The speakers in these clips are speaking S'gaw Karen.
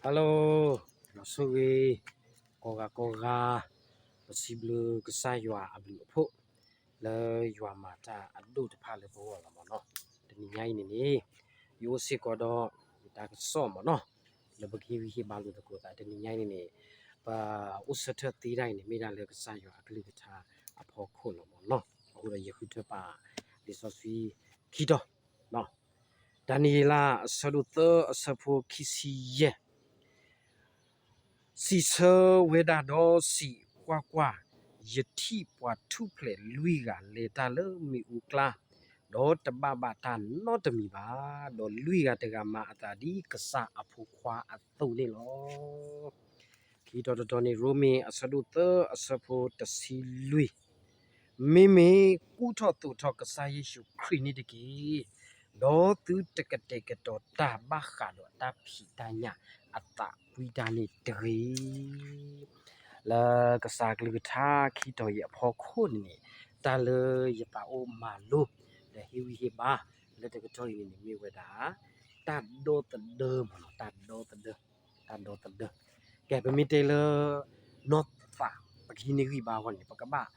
Hello, ဒီးဆိၣ်ဂ့ၤ ကိးဂၤကိးဂၤ, ပစံးဘျုးကစၢ်ယွၤအဘျုးအဖှိၣ် လၢယွၤမၤတၢ်အဒိၣ်တဖၣ်လၢပဂီၢ်လီၤမ့ၢ်နီၤ. တနံၤညါအံၤန့ၣ်န့ၣ် ယအိၣ်စ့ၢ်ကီးဒီး ယတၢ်ကစီၣ်မ့ၢ်နီၤ, လၢပကဟ့ၣ်ဂံၢ်ဟ့ၣ်ဘါလိာ်သကိးသး တနံၤညါအံၤန့ၣ်န့ၣ် ပအိၣ်ဆၢထၢၣ်သ့တၢ်အံၤန့ၣ် မ့ၢ်ဒၣ်လၢကစၢ်ယွၤအကလုၢ်ကထါအဖီခိၣ်လီၤမ့ၢ်နီၤ. အဃိဒီးယဃုထၢပာ်လံာ်စီဆှံခံတီၤ ဒၤနံးယ့လး အဆၢဒိၣ်သၢ အဆၢဖိခံဆံယဲၢ်, စံးဆၢဝဲဒၣ်ဒီးစံး, ကွၢ်ကွၢ်, ယထံၣ်ပှၤထူၣ်ဖျဲးလွံၢ်ဂၤလဲၤတၢ်လၢမ့ၣ်အူကျါ, ဒီးတဘၣ်ဘၣ်တၢ်နီတမံၤဘၣ်, ဒီးလွံၢ်ဂၤတဂၤမၤအသးဒ်ကစၢ်အဖိခွါအသိးန့ၣ်လီၤ. ခံတီၤတတီၤန့ၣ် ရိမ့ၤ အဆၢဒိၣ်သၢ အဆၢဖိတဆံလွံၢ်, မ့မ့ၢ်ကူၣ်ထီၣ်သိးထီၣ်ကစၢ်ယ့ၣ်ၡူးခရံာ်န့ၣ်တက့ၢ်, ဒီးသုတကတဲာ်ကတီၤတၢ်ဘၣ်ဃးဒီးတၢ်ဖံးတၢ်ညၣ်အသးကွံတၢ်န့ၣ်တဂ့ၤ. လၢကစၢ်ကလုၢ်ကထါခံတီၤအံၤအဖီခိၣ်န့ၣ်န့ၣ် တၢ်လၢယသးအိၣ်မၤလိ ဒီးဟ့ၣ်ဂံၢ်ဟ့ၣ်ဘါ လၢတကတီၢ်အံၤန့ၣ်န့ၣ် မ့ၢ်ဝဲဒၣ် တၢ်ဒီသဒၢမ့ၢ်နီၤ, တၢ်ဒီသဒၢ, တၢ်ဒီသဒၢ. ကဲ ပမ့ၢ်တဲလၢ နီၢ်သး ပကဟံးန့ၢ်ဂံၢ်ဘါအဂီၢ်န့ၣ် ပကဘၣ်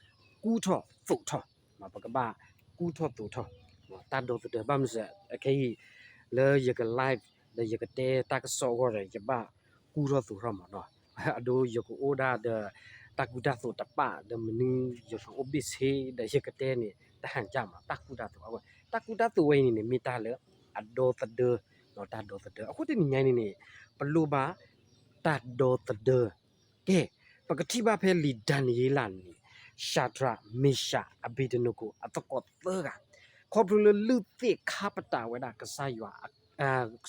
ကူၣ်ထီၣ်သိးထီၣ်, ပကဘၣ်ကူၣ်ထီၣ်သိးထီၣ် တၢ်ဒီသဒၢ. ဘၣ်မနုၤစ့ၢ် အခဲအံၤ လၢယက live ဒီးယကတဲတၢ်ကစီၣ်အဂီၢ်ဒီး ယဘၣ်ကူၣ်ထီၣ်သိးထီၣ်မ့ၢ်နီၤ. အဒိ ယကအိၣ်ဒၣ်ဒီး တၢ်ကူတၢ်သိးတပာ် ဒီးမနုၤယကအိၣ်ဘ့ၣ်ဆ့ ဒီးယကတဲန့ၣ် တဟါကၢ်မး တၢ်ကူတၢ်သိးအဂီၢ်, တၢ်ကူတၢ်သိးဝဲအံၤန့ၣ်န့ၣ် မ့ၢ်တၢ်လၢအဒီသဒၢ, တၢ်ဒီသဒၢ. အဃိတနံၤညါအံၤန့ၣ်န့ၣ် ပလိၣ်ဘၣ်တၢ်ဒီသဒၢ. ကဲ, ပကထံၣ်ဘၣ်ဖဲလံာ်ဒၤနံးယ့လးန့ၣ် ၡၤဒြး မ့ၣ်ၡး အဘ့းနကိၤ အသကိးသၢဂၤ, ခီဖျိလၢလုၢ်သ့ၣ်ခါပတာ်ဝဲဒၣ်ကစၢ်ယွၤ,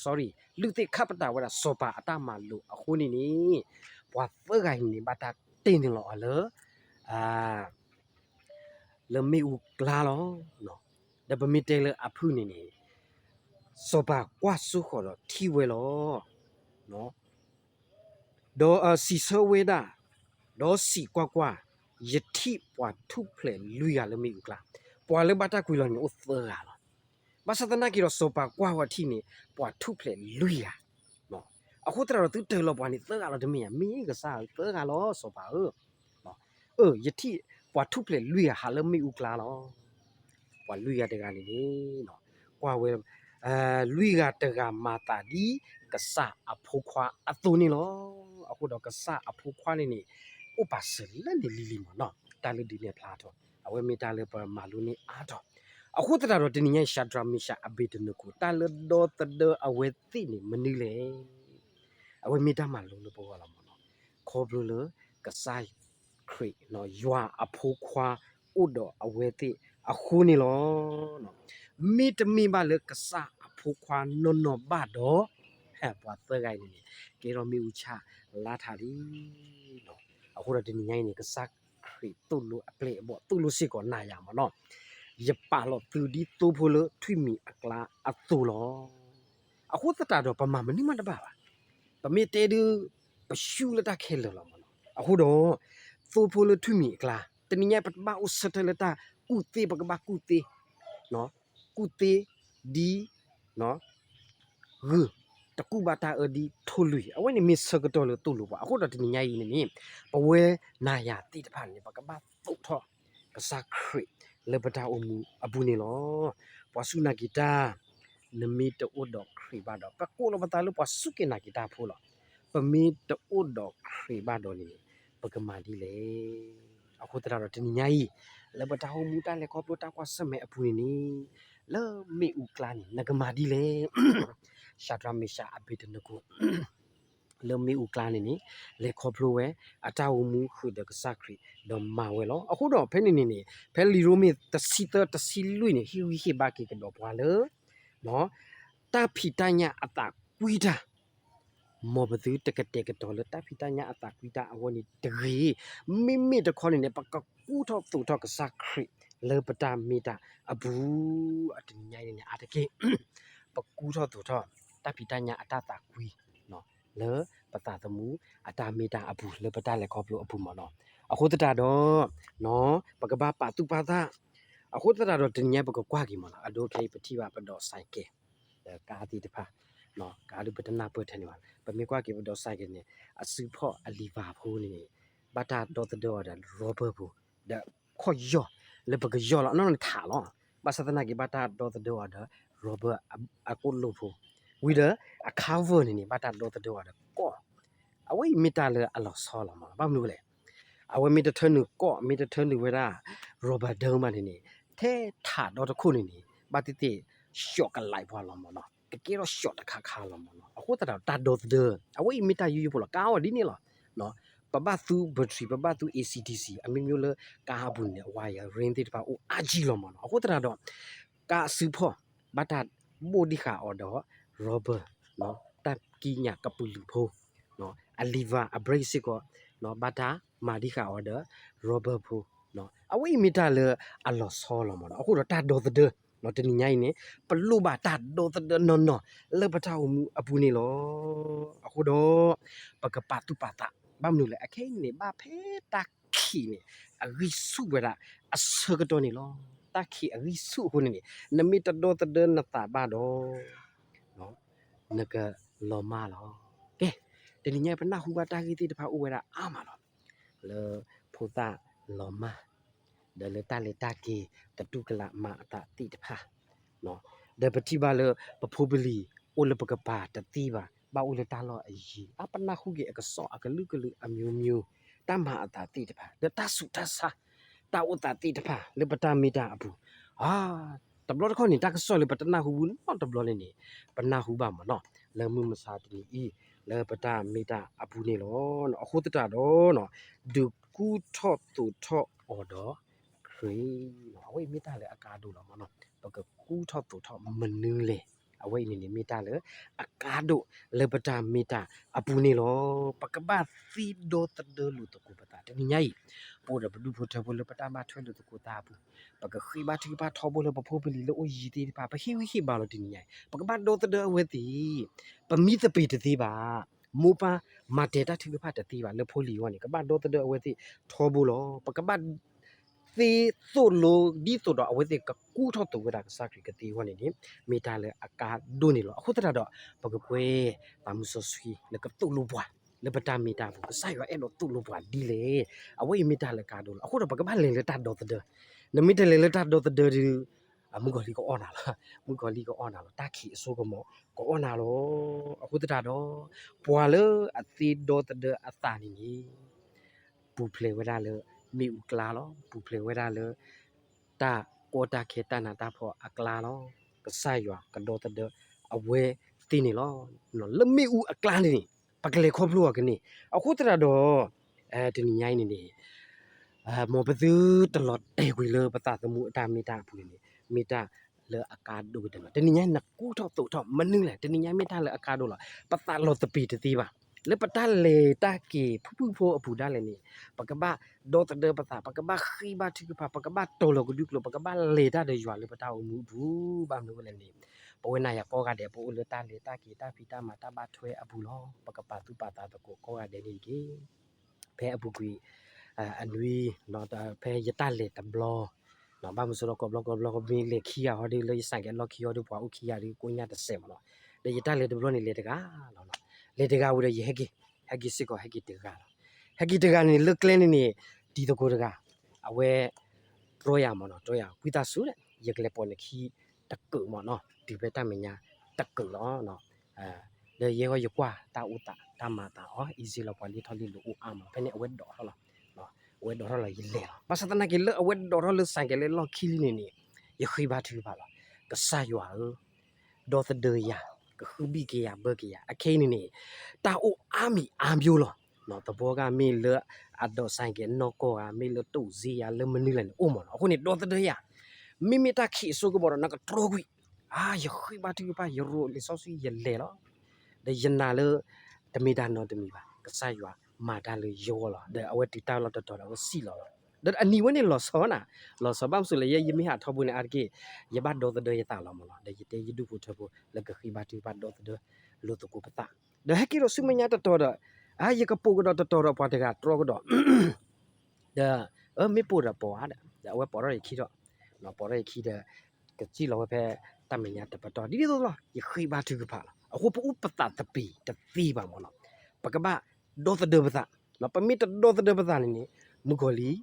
sorry, လုၢ်သ့ၣ်ခါပတာ်ဝဲဒၣ်စီၤပၤအတၢ်မၤလိာ်အဃိန့ၣ်န့ၣ် ပှၤသၢဂၤအံၤန့ၣ် ဘၣ်တၢ်တ့ၢ်န့ၢ်လီၤအီၤလၢ လၢမ့ၣ်အူကျါလီၤ. ဒီးပမ့ၢ်တဲလၢအဖုၣ်န့ၣ်န့ၣ် စီၤပၤကွၢ်စိဃီၤဒီးထံၣ်ဝဲလီၤ. ဒီးစံးဆၢဝဲဒၣ်, ဒီးစံးကွၢ်ကွၢ်, ယထံၣ်ပှၤထူၣ်ဖျဲးလွံၢ်ဂၤလၢမ့ၣ်အူကျါ, ပှၤလၢဘၣ်တၢ်ကွံလီၤန့ၣ်အိၣ်သၢဂၤလီၤ. ဘၣ်ဆၣ်သနာ်က့ဒီး စီၤပၤကွၢ်ဝဲထံၣ်န့ၣ် ပှၤထူၣ်ဖျဲးလွံၢ်ဂၤ အဃိသတးဒီးသုတၢၢ်လီၤပှၤန့ၣ်သၢဂၤလီၤတမ့ၢ်ဧါ, မ့ၢ်ကစၢ်ဧၢ သၢဂၤလီၤ စီၤပၤဧၢ. အၢ ယထံၣ်ပှၤထူၣ်ဖျဲးလွံၢ်ဂၤဟးလၢမ့ၣ်အူကျါလီၤ. ပှၤလွံၢ်ဂၤတဂၤန့ၣ်န့ၣ် ကွၢ်ဝဲ လွံၢ်ဂၤတဂၤမၤသးဒ်ကစၢ်အဖိခွါအသိးန့ၣ်လီၤ. အဃိဒီးကစၢ်အဖိခွါန့ၣ်န့ၣ် အိၣ်ပာ်စၢၤလၢန့ၣ်လံၤလံၤမ့ၢ်နီၤ, တၢ်လၢဒုးနဲၣ်ဖျါထီၣ် အဝဲမ့ၢ်တၢ်လၢပမၤလိန့ၢ်အါထီၣ်. အဃိသတးဒီးတနံၤညါအံၤ ၡၤဒြး မ့ၣ်ၡး အဘ့းနကိၤ တၢ်လၢဒီသဒၢအဝဲသ့ၣ်န့ၣ်မနုၤလဲၣ်. အဝဲမ့ၢ်တၢ်မၤလိလၢပဂီၢ်လီၤမ့ၢ်နီၤ, ခီဖျိလၢကစၢ်ခရံာ် ယွၤအဖိခွါအိၣ်ဒီးအဝဲသ့ၣ်အဃိန့ၣ်လီၤ. မ့တမ့ၢ်ဘၣ်လၢကစၢ်အဖိခွါနီၢ်နီၢ်ဘၣ်ဒီး ပှၤသၢဂၤအံၤန့ၣ်န့ၣ် ကဲထီၣ်မ့ၣ်အူဆၣ်လါထးလံ. အဃိဒီးတနံၤညါအံၤန့ၣ် ကစၢ်ခရံာ်သိၣ်လိအပျဲၢ်အဘီၣ် သိၣ်လိစ့ၢ်ကီးနၤယၤမ့ၢ်နီၤ, ယပာ်လီၤသုဒ်သိဖိလၢထွံၣ်မံၤအကျါအသိးလီၤ. အဃိသတးဒီးပမၤမနုၤမးတဘၣ်ဘၣ်. ပမ့ၢ်တဲဒုး ပရှုံးလၢတၢ်ခဲလၢာ်လီၤမ့ၢ်နီၤ. အဃိဒီး သိဖိလၢထွံၣ်မံၤအကျါ တနံၤညါပတဘၣ်အိၣ်ဆၢထၢၣ်လၢတၢ်ကူၣ်သ့ ပကဘၣ်ကူၣ်သ့ ကူၣ်သ့ဒ် ဂုၢ် တကူၣ်ဘၣ်တၢ်အၢဒ်ထိၣ်လွံၢ်, အဝဲန့ၣ်မ့ၢ်ဆၢကတီၢ်လၢသိၣ်လိပှၤ. အဃိဒီးတနံၤညါအံၤန့ၣ်န့ၣ် ပဝဲနၤယၤသ့ၣ်တဖၣ်န့ၣ် ပကဘၣ်သိးထီၣ်ကစၢ်ခရံာ်လၢပတၢ်အိၣ်မူအပူၤန့ၣ်လီၤ. ပှၤစူၢ်နာ်က့ၤတၢ် နမ့ၢ်တအိၣ်ဒီးခရံာ်ဘၣ်ဒီး ပကိးလီၤပသးလၢပှၤစူၢ်က့ၤနာ်က့ၤတၢ်ဖိလီၤ. ပမ့ၢ်တအိၣ်ဒီးခရံာ်ဘၣ်ဒီးန့ၣ် ပကမၤဒ်လဲၣ်. အဃိသတးဒီးတနံၤညါအံၤ လၢပတၢ်အိၣ်မူတၢ်လဲၤခီဖျိတၢ်ကွၢ်ဆၢၣ်မဲာ်အပူၤန့ၣ်န့ၣ် လၢမ့ၣ်အူကျါန့ၣ် နကမၤဒ်လဲၣ်. ၡၤဒြး မ့ၣ်ၡး အဘ့းနကိၤ လၢမ့ၣ်အူကျါန့ၣ်န့ၣ် လဲၤခီဖျိဝဲ အတၢ်အိၣ်မူဃုာ်ဒီးကစၢ်ခရံာ်ဒီးမၤဝဲလီၤ. အဃိဒီးဖဲန့ၣ်န့ၣ်န့ၣ် ဖဲလံာ်ရိမ့ၤတဆံသၢ တဆံလွံၢ်န့ၣ် ဟ့ၣ်ဂံၢ်ဟ့ၣ်ဘါက့ၤကဒီးပှၤလၢ တၢ်ဖံးတၢ်ညၣ်အသးကွံတၢ် မ်ပသုတကတဲာ်ကတီၤလၢတၢ်ဖံးတၢ်ညၣ်အသးကွံတၢ်အဂီၢ်န့ၣ်တဂ့ၤ. မ့မ့ၢ်တခီန့ၣ်န့ၣ် ပကကူၣ်ထီၣ်သိးထီၣ်ကစၢ်ခရံာ်လၢပတၢ်မ့ၢ်တၢ်အပူၤ အတနံၤညါအံၤန့ၣ်န့ၣ် အါတက့ၢ် ပကူၣ်ထီၣ်သိးထီၣ် တၢ်ဖံးတၢ်ညၣ်အတၢ်သးကွံ လၢပသးသမူအတၢ်မ့ၢ်တၢ်အပူၤ လၢပတၢ်လဲၤခီဖျိအပူၤမ့ၢ်နီၤ. အဃိသတးဒီး ပကဘၣ်ပာ်သူၣ်ပာ်သး, အဃိသတးဒီးတနံၤညါပကကွၢ်က့ၤမ့ၢ်နီၤ, အဒိခဲအံၤပထံၣ်ဘၣ်ပဒိးစဲးကဲး ဒီးကါသ့ၣ်တဖၣ်, ကးဒုးပတနၢ်ပၢၢ်ထဲန့ၣ်ဘၣ်. ပမ့ၢ်ကွၢ်က့ၤပဒိးစဲက့ၤန့ၣ် အစုဖီၣ်အလံၤဘၣ်ဖိန့ၣ် ဘၣ်တၢ်ဒီသဒၢအီၤဒီး rubber ဖိ ဒီးခီၣ်ယီၢ် လၢပကယီၢ်လီၤအနီၢ်န့ၣ်ထးလီၤ. ဘၣ်ဆၣ်သနာ်က့ ဘၣ်တၢ်ဒီသဒၢအီၤဒီး rubber အကိၣ်လိၣ်ဖိ ဝံၤဒီးအ cover န့ၣ်န့ၣ် ဘၣ်တၢ်ဒီသဒၢအီၤဒီးကီၢ် အဝဲအံၤမ့ၢ်တၢ်လၢအလီၤဆီလီၤမးလီၤ. ဘၣ်မနုၤလဲၣ်, အဝဲမ့ၢ်တထၢနုာ်ကီၢ် မ့ၢ်တထၢနုာ်ဝဲဒၣ် rubber ဒၢမးန့ၣ်န့ၣ် ထဲထးဒီတခိၣ်န့ၣ်န့ၣ် ဘၣ်သ့ၣ်သ့ၣ် ရှီၣ်ကလံးပှၤလီၤမးလီၤ. ကကဲထီၣ်ရှီၣ်တခါခါလီၤမးလီၤ. အဃိသတးဒီး တၢ်ဒီသဒၢ အဝဲအံၤမ့ၢ်တၢ်ယိယိဖိလီၤ. ကါအီၤဒ်န့ၣ်လီၤ. ပဘၣ်သူ battery ပဘၣ်သူ A C D C အမျိုးမျိုးလၢကါအပူၤန့ၣ် wire ring သ့ၣ်တဖၣ်အိၣ်အါကံလီၤမးလီၤ. အဃိသတးဒီး ကါအစုဖီၣ် ဘၣ်တၢ်ဘိၣ်ဒံးဃာ်အီၤဒီး rubber တၢ်ကံးညာ်ကပုာ်လုးဖိ အ lever အ brake စ့ၢ်ကီး ဘၣ်တၢ်မၤဒံးဃာ်အီၤဒီး rubber ဖိ အဝဲအံၤမ့ၢ်တၢ်လၢအလီၤဆီလီၤမးလီၤ. အဃိဒီးတၢ်ဒီသဒၢ တနံၤညါအံၤန့ၣ် ပလိၣ်ဘၣ်တၢ်ဒီသဒၢနီၢ်နီၢ် လၢပတၢ်အိၣ်မူအပူၤန့ၣ်လီၤ. အဃိဒီး ပကပာ်သူၣ်ပာ်သး ဘၣ်မနုၤလဲၣ် အခဲအံၤန့ၣ် ဘၣ်ဖဲတၢ်ခံးန့ၣ် အဂံၢ်ဆူၣ်ဝဲဒၣ်အဆၢကတီၢ်န့ၣ်လီၤ. တၢ်ခံးအဂံၢ်ဆူၣ်အဃိန့ၣ်န့ၣ် နမ့ၢ်တဒီသဒၢနသးဘၣ်ဒီး နကလီၤမၢ်လီၤ. ကဲ, တနံၤညါအံၤပနၢ်ဟူဘၣ်တၢ်ဂ့ၢ်သ့ၣ်တဖၣ်အိၣ်ဝဲဒၣ်အါမးလီၤ. လၢဖိသၣ်လီၤမၢ် ဒီးလၢတၢ်လဲၤတၢ်က့ၤသတူၢ်ကလာ်မၤအသးသ့ၣ်တဖၣ် ဒီးပထံၣ်ဘၣ်လၢ ပဖိပလံၤအိၣ်လၢပကပၤတသ့ဘၣ်, ဘၣ်အိၣ်လၢတၢ်လီၢ်အယံၤ, အါပနၢ်ဟူက့ၤအကစီၣ်အကလုာ်ကလုာ်အမျိုးမျိုး, တၢ်မၤအသးသ့ၣ်တဖၣ် ဒီးတၢ်ဆူးတၢ်ဆါ တၢ်အိၣ်သးသ့ၣ်တဖၣ် လၢပတၢ်မ့ၢ်တၢ်အပူၤ, တဘျီတခီၣ်န့ၣ် တၢ်ကစီၣ်လၢပတနၢ်ဟူဘူးနီတဘျီန့ၣ်န့ၣ် ပနၢ်ဟူဘၣ်မးနီၤ, လၢမုၢ်မဆါတနံၤအံၤ လၢပတၢ်မ့ၢ်တၢ်အပူၤန့ၣ်လီၤ. အဃိသတးဒီး ဒုးကူထီၣ်သိးထီၣ်အီၤဒီးခရံာ်, အဝဲအံၤမ့ၢ်တၢ်လၢအကါဒိၣ်လီၤမးနီၤ, ပကကူထီၣ်သိးထီၣ်မနုၤလဲၣ်, အဝဲအံၤန့ၣ်န့ၣ်မ့ၢ်တၢ်လၢအကါဒိၣ်လၢပတၢ်မ့ၢ်တၢ်အပူၤန့ၣ်လီၤ. ပကဘၣ်သ့ဒီသဒၢလိာ်သကိးပသး တနံၤညါအံၤ, ပအိၣ်ဒီးပဒူၣ်ဖိထၢဖိလၢပတၢ်ဘၣ်ထွဲလိာ်သကိးသးအပူၤ, ပကဃ့ဘါထုကဖၣ်ထီဘိလၢပဖိပလံၤလၢအိၣ်ယံၤသ့ၣ်တဖၣ် ပဟ့ၣ်ဂံၢ်ဟ့ၣ်ဘါလီၤတနံၤညါအံၤ, ပကဘၣ်ဒီသဒၢအဝဲသ့ၣ်, ပမံသပ့ၤတသ့ဘၣ်, မိၢ်ပၢ်မၤတဲာ်တၢ်ထုကဖၣ်တသ့ဘၣ် လၢဖိလံၤအဂီၢ်န့ၣ် ကဘၣ်ဒီသဒၢအဝဲသ့ၣ်ထီဘိလီၤ. ပကဘၣ် သ့သိးလိဒ်သိးဒီးအဝဲသ့ၣ်ကကူထီၣ်သိးဝဲဒၣ်ကစၢ်ခရံာ်ကသ့အဂီၢ်န့ၣ်န့ၣ် မ့ၢ်တၢ်လၢအကါဒိၣ်န့ၣ်လီၤ. အဃိသတးဒီး ပကကွဲသးမုၢ်စီဆှံလၢကသိၣ်လိပှၤ လၢပတၢ်မ့ၢ်တၢ်အပူၤ ကစၢ်ယွၤအဲၣ်ဒိးသိၣ်လိပှၤဒ်လဲၣ်, အဝဲအံၤမ့ၢ်တၢ်လၢကါဒိၣ်လီၤ. အဃိဒီးပကဘၣ်လဲၤလၢတၢ်ဒီသဒၢ, နမ့ၢ်တလဲၤလၢတၢ်ဒီသဒၢဒီး မုၣ်ကီၤလံၢ်ကအီၣ်နၤလီၤ, မုၣ်ကီၤလံၢ်ကအီၣ်နၤလီၤ, တၢ်ခံးအစိကမီၤကအီၣ်နၤလီၤ. အဃိသတးဒီး ပှၤလၢအသ့ဒီသဒၢအသးန့ၣ်န့ၣ် ပူၤဖျဲးဝဲဒၣ်လၢမ့ၣ်အူအကျါလီၤ. ပူၤဖျဲးဝဲဒၣ်လၢ တၢ်ကီတၢ်ခဲတၢ်နးတၢ်ဖှီၣ်အကျါလီၤ. ကစၢ်ယွၤကဒီသဒၢအဝဲသ့ၣ်န့ၣ်လီၤ. လၢမ့ၣ်အူအကျါန့ၣ်န့ၣ် ပကလဲၤခီဖျိအီၤကန့ၢ်. အဃိသတးဒီး တနံၤညါအံၤန့ၣ်န့ၣ် မ်ပသုတလီၤတဲာ်ကွံာ်လၢပသးသမူအတၢ်မ့ၢ်တၢ်အပူၤန့ၣ်န့ၣ် မ့ၢ်တၢ်လၢအကါဒိၣ်ကတၢၢ်လီၤ. တနံၤညါအံၤနကူထီၣ်သိးထီၣ်မနုၤလဲၣ်, တနံၤညါမ့ၢ်တၢ်လၢအကါဒိၣ်လီၤ. ပသးလီၤသပ့ၤတသ့ဘၣ်. လၢပတၢ်လဲၤတၢ်က့ၤဖုၣ်ဖုၣ်ဖိအပူၤဒၣ်လဲာ်န့ၣ် ပကဘၣ်ဒီသဒၢပသး, ပကဘၣ်ဃ့ဘါထုကဖၣ်, ပကဘၣ်တီၤလီၤကဒုကျိၤ, ပကဘၣ်လဲၤတၢ်ဒီးယွၤလၢပတၢ်အိၣ်မူအပူၤ, ဘၣ်မနုၤလဲၣ်န့ၣ် ပဝဲနၤယၤကိးဂၤဒဲး ပအိၣ်လၢတၢ်လဲၤတၢ်က့ၤတၢ်ဖံးတၢ်မၤတၢ်ဘၣ်ထွဲအပူၤလီၤ. ပကပာ်သူၣ်ပာ်သးသကိးကိးဂၤဒဲးန့ၣ်တက့ၢ်. ဖဲအပူၤကွံာ် အနွံ ဖဲယတၢ်လဲၤတဘျီ ဘၣ်မုၢ်စိဒီးကိးဘျီကိးဘျီ မ့ၢ်လဲၤခံဂၤဟီဒီး လၢယစၢ်ကဲလီၢ်ခံဟီဒီး ပှၤအိၣ်ခံဂၤဒီး ကိညၢ်တစဲးမးလီၤ. ဒီးယတၢ်လဲၤတဘျီန့ၣ် လဲၤတဂၤလီၤ. လဲၤတဂၤဝံၤဒီး ယဟဲက့ၤ, ဟဲက့ၤစ့ၢ်ကီး ဟဲက့ၤတဂၤလီၤ. ဟဲက့ၤတဂၤန့ၣ် လၢကျဲန့ၣ်န့ၣ် တံၤသကိးတဂၤ အဝဲ တြီယၤမးနီၤ, တြီယၤ ကွံာ်သးစူၤဒီး ယကလဲၤပိာ်နခံတကုာ်မးနီၤ, တုၤဖဲတၢ်မဲာ်ညါတကုာ်လီၤ. ဒီးယဲဂီၢ်ယကွၢ်တၢ်အိၣ်သးတၢ်မၤသးအီၤ easy လီၤ, ပှၤလ့ထီၣ်လ့လိာ်အိၣ်အါမး, ဖဲန့ၣ်အဝဲဒိးထီၣ်လီၤ, အဝဲဒိးထီၣ်လီၤ ယလဲၤလီၤ. ဘၣ်ဆၣ်သနာ်က့ လၢအဝဲဒိးထီၣ်လၢစၢ်ကဲလၢလီၢ်ခံလံန့ၣ်န့ၣ် ယဃ့ဘါထုကဖၣ်လီၤ. ကစၢ်ယွၤဧၢ, ဒီသဒၢယၤ, ကဃုဘံၣ်က့ၤယၤဘၢက့ၤယၤ, အခဲအံၤန့ၣ်န့ၣ် တၢ်အိၣ်အါမံၤအါမံၤလီၤ. သဘီဂၤမ့ၢ်လၢအဒိးစၢ်ကဲနီၢ်ကီၢ်ဂၤ, မ့ၢ်လၢတိၢ်စ့ယၤ, လၢမနုၤလဲၣ်န့ၣ် အိၣ်မးနီၤ. အဃိန့ၣ် ဒီသဒၢယၤ, မ့မ့ၢ်တၢ်ခံးအစိကမီၤဒီး နကတြီကွံာ်. အါ ယဃ့ဘါထုကဖၣ်, ယရိးလံာ်စီဆှံ ယလဲၤလီၤ. ဒီးယနာ်လၢ တမ့ၢ်တၢ်နီတမံၤဘၣ်, ကစၢ်ယွၤမၤတၢ်လၢယဂီၢ်လီၤ. ဒီးအဝဲတုၤတၢ်လီၢ်တတီၤဒီး အဝဲစံၣ်လီၤလီၤ. ဒီးအနံၤဝဲန့ၣ်လီၤဆီနၤ, လီၤဆီဘၣ်မနုၤလဲၣ်, ယဲ ယမ့ၢ်ဟးထီဘိန့ၣ် အါတက့ၢ် ယဘၣ်ဒီသဒၢယသးလီၤမးလီၤ. ဒီးယတဲယဒူၣ်ဖိထၢဖိ လၢကဃ့ဘါထုကဖၣ်ဒီသဒၢလိာ်သကိးပသး, ဒီးဟဲက့ၤဒီးဆူမဲာ်ညါတတီၤဒီး အါ ယကပိာ်ကဒီးတတီၤဒီးပှၤတဂၤ တြီကဒီး ဒီး အၢ မ့ၢ်ပိာ်ဒီးပိာ်ဧါဒီး ဒီးအဝဲပိာ်ထီၣ်ယခံထီၣ်, ပိာ်ထီၣ်ယခံဒီး ကစံၣ်လီၤဝဲဖဲတၢ်မဲာ်ညါတပတီၢ် ဒ်သိးလီၤ. ယဃ့ဘါထုကဖၣ်လီၤ. အဃိပအူပသးတပ့ၤတသ့ဘၣ်မ့ၢ်နီၤ. ပကဘၣ်ဒီသဒၢပသး, ပမ့ၢ်တဒီသဒၢပသးန့ၣ်န့ၣ် မုၣ်ကီၤလံၢ်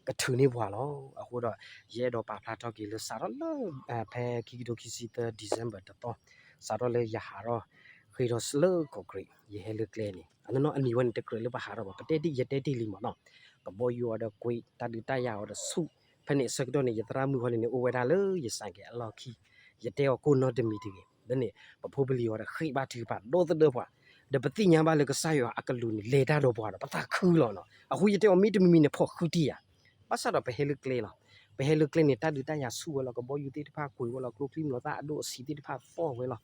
ကထုးန့ၢ်ပှၤလီၤ. အဃိဒီး ယအဲၣ်ဒိးပာ်ဖျါထီၣ်က့ၤလၢစးထီၣ်လၢ ဖဲခံကထိခံဆံသၢ December တသီ, စးထီၣ်လၢယဟးထီၣ် ဃ့ထီၣ်လၢကီၢ်ကရ့ၣ် ယဟဲလၢကျဲန့ၣ် အနီၢ်နီၢ်အနံၤဝဲန့ၣ် တကြၢးလၢပဟးထီၣ်ဘၣ်, ပတဲတ့ၢ် ယတဲတ့ၢ်လံမ့ၢ်နီၤ. ကဘီယူၤအီၤဒီးကွံာ်, တၢ်ဒုးတၢ်ယၤအီၤဒီးဆူၣ်, ဖဲန့ၣ်အဆၢကတီၢ်န့ၣ် ယသရၣ်မုၣ်ဃီန့ၣ်န့ၣ် အိၣ်ဝဲဒၣ်လၢယစဲးကဲးအလီၢ်ခံ, ယတဲအီၤကိၢ်နီတမံၤတဂ့ၤ, ဒီးန့ၣ် ပဖိပလံၤအီၤဒီးဃ့ဘါထုကဖၣ် ဒီသဒၢပှၤ, ဒီးပသ့ၣ်ညါဘၣ်လၢကစၢ်ယွၤအကလူးန့ၣ် လဲၤတၢ်ဒီးပှၤဒီး ပသးခုလီၤနီၤ. အဃိယတဲအီၤမ့တမံၤမံၤန့ၣ် ဖီၣ်ဃုတံၢ်ယၤ, ဘၣ်ဆၣ်ဒီးပဟဲလၢကျဲလီၤ. ပဟဲလၢကျဲန့ၣ် တၢ်ဒုးတၢ်ယၤဆူၣ်ဝဲလီၤ, ကဘီယူၤသ့ၣ်တဖၣ်ကွံာ်ဝဲလီၤ, ကျိချံမျိာ်သၣ်အဒိၣ်အဆံးသ့ၣ်တဖၣ်သီၣ်ဝဲလီၤ.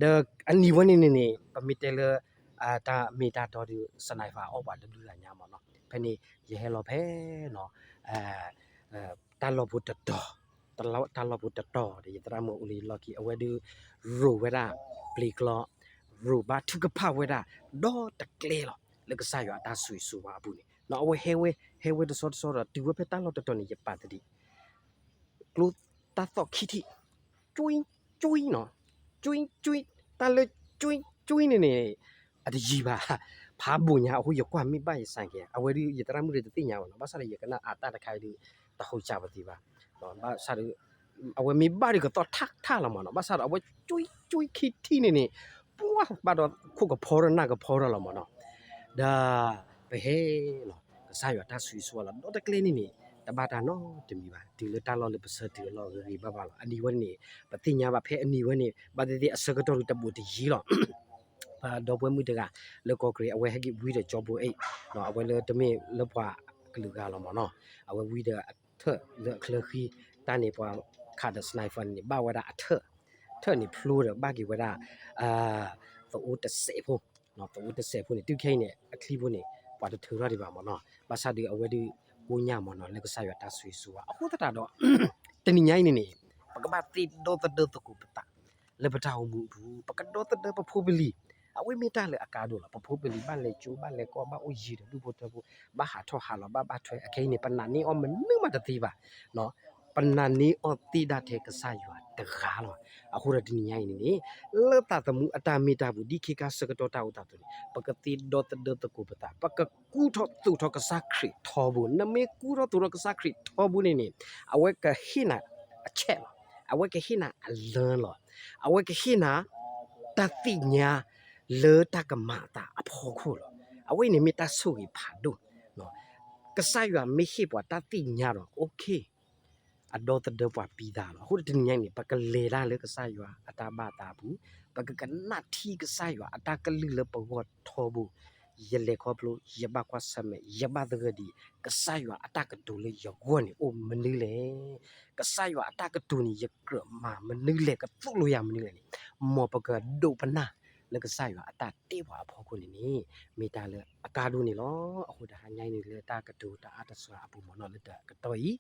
ဒီးအနံၤဝဲန့ၣ်န့ၣ်န့ၣ် ပမ့ၢ်တဲလၢ တၢ်မ့ၢ်တၢ်တီဒီး sniper အီၣ်ပှၤတဘျုးဂၤညါမ့ၢ်နီၤ. ဖဲန့ၣ် ယဟဲလီၤဖဲ တၢ်လီၢ်ဖိတတီၤ, တၢ်လီၢ်ဖိတတီၤဒီး ယသရၣ်မုၣ်အိၣ်လၢယလီၢ်ခံ အဝဲဒုး ရိးဝဲဒၣ် ပျ့ၤကျီ, ရိးဘါထုကဖၣ်ဝဲဒၣ် ဒီတကျဲလီၤ လၢကစၢ်ယွၤအတၢ်ဆိၣ်ဂ့ၤဆိၣ်ဝါအပူၤန့ၣ် အဝဲဟဲဝဲ, ဟဲဝဲတဆီတဆီဒီး တုၤဝဲဖဲတၢ်လီၢ်တတီၤန့ၣ် ယပာ်သဒံး ကျိတၢ်သီၣ်ခံထံၣ်, ကွံ, ကွံနီၤ, ကွံ, ကွံ, တၢ်လၢ ကွံ, ကွံန့ၣ်န့ၣ် အတယံၤဘၣ်, ဖးဘိၣ်ညါအဃိ ယကွၢ်မ့ၢ်ဘၣ်ယစဲးကဲး အဝဲဒုး ယသရၣ်မုၣ်ဒီးတသ့ၣ်ညါဘၣ်နီၤ, ဘၣ်ဆၣ်ဒီးယကနၣ်အတၢ်တခါအံၤဒုး တဟိးစၢ်ပသ့ဘၣ်, ဘၣ်ဆၣ်ဒီး အဝဲမ့ၢ်ဘၣ်ဒီးကသီၣ်ထးထးလီၤမ့ၢ်နီၤ, ဘၣ်ဆၣ်ဒီးအဝဲ ကွံ, ကွံခံထံၣ်န့ၣ်န့ၣ် ပှၤဘၣ်ဒီးခိၣ်ကဖီထီၣ်နၢ်ကဖီထီၣ်လီၤမ့ၢ်နီၤ, ဒီး ပဟဲလီၤ ကစၢ်ယွၤတၢ်ဆိၣ်ဂ့ၤဆိၣ်ဝါလီၤ ဒီတကျဲန့ၣ်န့ၣ် တဘၣ်တၢ်နီတမံၤဘၣ်, တုၤလၢတၢ်လီၢ်လၢပဆၢတုၤအလီၢ်ဂ့ၤဂ့ၤဘၣ်ဘၣ်လီၤ. အနံၤဝဲန့ၣ် ပသ့ၣ်ညါဘၣ်ဖဲအနံၤဝဲန့ၣ် ဘၣ်သ့ၣ်သ့ၣ်အဆၢကတီၢ်ဒုးတဘူးတယံၤလီၤ ပဒီပုၢ်ဝဲၢ်မုၣ်တဂၤ လၢကီၢ်ကရ့ၣ် အဝဲဟဲက့ၤဝံဒီးကၠီဘိအ့ၣ်, အဝဲလၢတမ့ၢ်လၢပှၤကလုာ်ဂၤလီၤမ့ၢ်နီၤ, အဝဲဝံဒီးအထၢၣ်လၢအချၢဃံ, တၢ်န့ၣ်ပှၤခးဒီး sniper န့ၣ် ဘၣ်ဝဲဒၣ်အထၢၣ်, ထၢၣ်န့ၣ်ဖျိဒီးဘၣ်က့ၤဝဲဒၣ် သအိတစဲးဖိ, သအိတစဲးဖိန့ၣ် တုၤခဲအံၤန့ၣ် အချံဖိန့ၣ် ပှၤတထုးထီၣ်ဒံးဘၣ်မ့ၢ်နီၤ, ဘၣ်ဆၣ်ဒီးအဝဲဒုးကိညၢ်မ့ၢ်နီၤ လၢကစၢ်ယွၤတၢ်ဆိၣ်ဂ့ၤဆိၣ်ဝါ အဃိသတးဒီး တနံၤညါအံၤန့ၣ်န့ၣ် ပကဘၣ်သ့ဒီသဒၢသကိးပသး လၢပတၢ်အိၣ်မူအပူၤ ပကဒီသဒၢပဖိပလံၤ, အဝဲမ့ၢ်တၢ်လၢအကါဒိၣ်လီၤ. ပဖိပလံၤဘၣ်လဲၤကၠိဘၣ်လဲၤကီၢ် ဘၣ်အိၣ်ယံၤဒီးဒူၣ်ဖိထၢဖိ, ဘၣ်ဟးထီၣ်ဟးလီၤ ဘၣ်ဘၣ်ထွဲ အခဲအံၤန့ၣ် ပနာ်န့ၢ်အီၤမနုၤမးတသ့ဘၣ်, ပနာ်န့ၢ်အီၤသ့ဒၣ်ထဲကစၢ်ယွၤတဂၤလီၤ. အဃိဒီးတနံၤညါအံၤန့ၣ်န့ၣ် လၢသးသမူအတၢ်မ့ၢ်တၢ်ပူၤ ဒ်ခ့ခါဆၢကတီၢ်တၢ်အိၣ်သးအသိးန့ၣ် ပကသ့ဒီသဒၢသကိးပသး, ပကကူၣ်ထီၣ်သိးထီၣ်ကစၢ်ခရံာ်ထီဘိ, နမ့ၢ်ကူၣ်ထီၣ်သိးထီၣ်ကစၢ်ခရံာ်ထီဘိန့ၣ်န့ၣ် အဝဲကဟ့ၣ်နၤအဆဲးလီၤ, အဝဲကဟ့ၣ်နၤအလၢလီၤ, အဝဲကဟ့ၣ်နၤ တၢ်သ့ၣ်ညါ လၢတၢ်ကမၤအသးအဖီခိၣ်လီၤ. အဝဲအံၤန့ၣ် မ့ၢ်တၢ်ဆိၣ်ဂ့ၤဖးဒိၣ်, ကစၢ်ယွၤမ့ၢ်ဟ့ၣ်ပှၤတၢ်သ့ၣ်ညါဒီး okay, အဒီသဒၢပှၤပံသးလီၤ. အဃိဒီးတနံၤညါအံၤန့ၣ် ပကလဲၤတၢ်လၢကစၢ်ယွၤအတၢ်ဘၣ်သးအပူၤ, ပကကနၣ်ထံကစၢ်ယွၤအတၢ်ကလုၢ်လၢပဂီၢ်ထီဘိ, ယလဲၤခီဖျိ ယဘၣ်ကွၢ်ဆၢၣ်မဲာ် ယဘၣ်သဂၢၢ်ဒ်အံၤ ကစၢ်ယွၤအတၢ်ကတိၤလၢယဂီၢ်န့ၣ်အိၣ်မနုၤလဲၣ်, ကစၢ်ယွၤအတၢ်ကတိၤန့ၣ် ယကြၢးမၤမနုၤလဲၣ် ကသိၣ်လိယၤမနုၤလဲၣ်န့ၣ်, မ်ပကဒိးပနၢ်လၢကစၢ်ယွၤအတၢ်တ့ပှၤအဖီခိၣ်န့ၣ်န့ၣ် မ့ၢ်တၢ်လၢအကါဒိၣ်န့ၣ်လီၤ. အဃိတဟါညါအံၤန့ၣ် လၢတၢ်ကတိၤတၢ်အါတစှၤအပူၤမ့ၢ်နီၤ လၢတကတီၢ်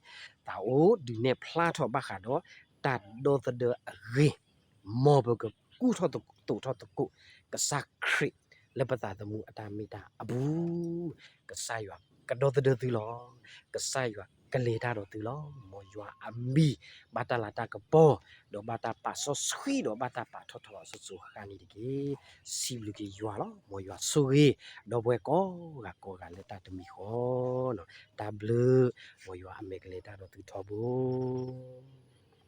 အံၤ သးအိၣ်ဒုးနဲၣ်ဖျါထီၣ်ဘၣ်ဃးဒီး တၢ်ဒီသဒၢအဂ့ၢ်, မ်ပကကူၣ်ထီၣ်သိးထီၣ်သကိး ကစၢ်ခရံာ်လၢပသးသမူအတၢ်မ့ၢ်တၢ်အပူၤ, ကစၢ်ယွၤကဒီသဒၢသုလီၤ. ကစၢ်ယွၤကလဲၤတၢ်ဒီးသုလီၤ. မ်ယွၤအမံၤ ဘၣ်တၢ်လၤတၢ်ကပီၤ, ဒီးဘၣ်တၢ်ပာ်စီဆှံ ဒီးဘၣ်တၢ်ပာ်ထီၣ်ထီလီၤစိၤစိၤဃၣ်ဃၣ်န့ၣ်တက့ၢ်. စံးဘျုးက့ၤယွၤလီၤ. မ်ယွၤဆိၣ်ဂ့ၤ ဒီပုၢ်ဝဲၢ်ကိးဂၤကိးဂၤလၢတၢ်တမံၤဃီ, တၢ်ဘျုး, မ်ယွၤအမဲာ်ကလဲၤတၢ်ဒီးသုထီဘိ.